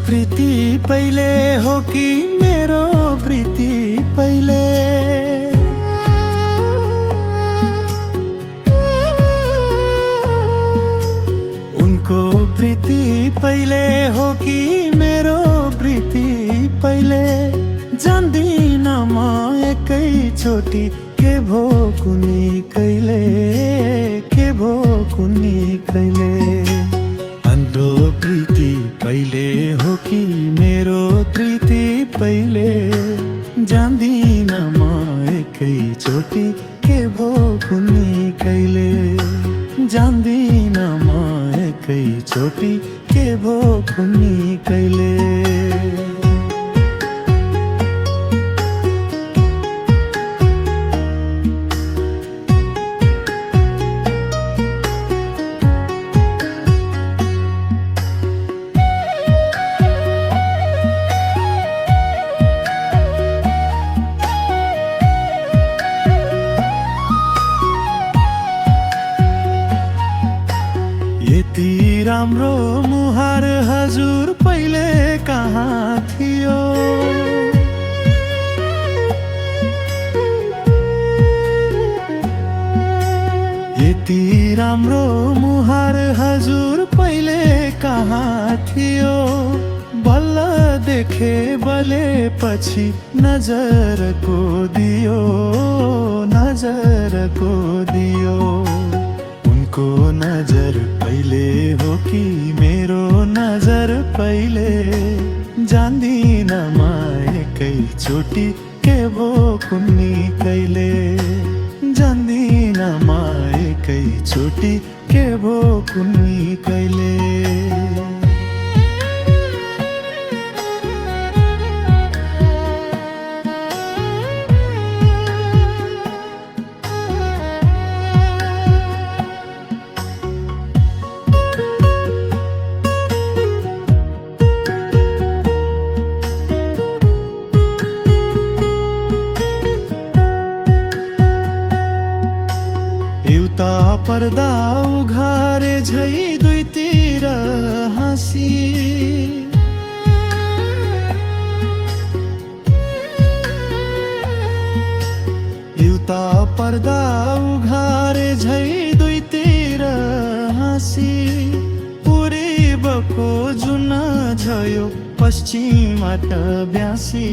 प्रीति पहिले हो कि मेरो प्रीति पहिले? उनको प्रीति पहिले हो कि मेरो प्रीति पहिले? जान्दिन म एकैचोटि के भो कुनी कहिले, के भो कुनी कहिले? हाम्रो प्रीति पहिले हो कि मेरो प्रीति पहिले? जान्दिन म एकैचोटि के भो कुनी कहिले? जान्दिन म एकैचोटि के भो कुनी कहिले? यति राम्रो मुहार हजुर पहिले कहाँ थियो? यति राम्रो मुहार हजुर पहिले कहाँ थियो? बल्ल देखे बलेपछि नजरको दियो, नजरको दियो। उनको नजर पहिले हो कि मेरो नजर पहिले? जान्दिन म एकैचोटि के भो कुनी कहिले? जान्दिन म एकैचोटि के भो कुनी कहिले? एउटा पर्दा उघारे झै दुईतिर हाँसी, एउटा पर्दा उघारे झै दुईतिर हाँसी। पूर्वको जुन झयो पश्चिमबाट ब्यासी,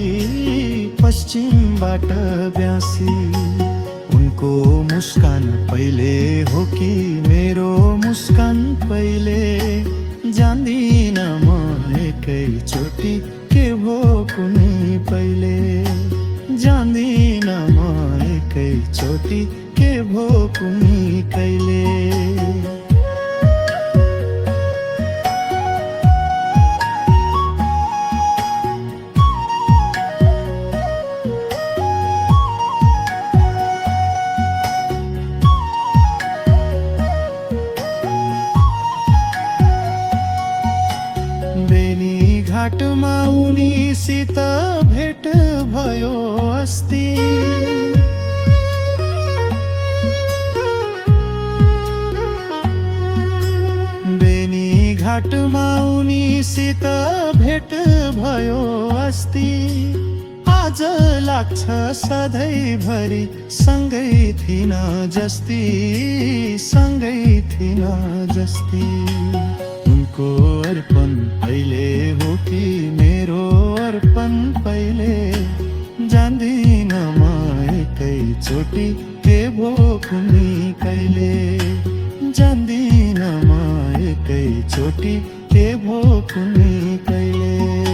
पश्चिमबाट ब्यासी। उनको मुस्कान पहिले हो कि मेरो मुस्कान पहिले? जान्दिन म एकैचोटि के भो कुनी पहिले? जान्दिन म एकैचोटि के भो कुनी कहिले? घाटमा उनीसित भेट भयो अस्ति। बेनी घाटमा उनीसित भेट भयो अस्ति। आज लाग्छ सधैँभरि सँगै थिन जस्ती, सँगै थिन जस्ती। उनको अर्पण पहिले हो कि मेरो अर्पण पहिले? जान्दिन म एकैचोटि के भो कुनी कहिले? जान्दिन म एकैचोटि के भो कुनी कहिले?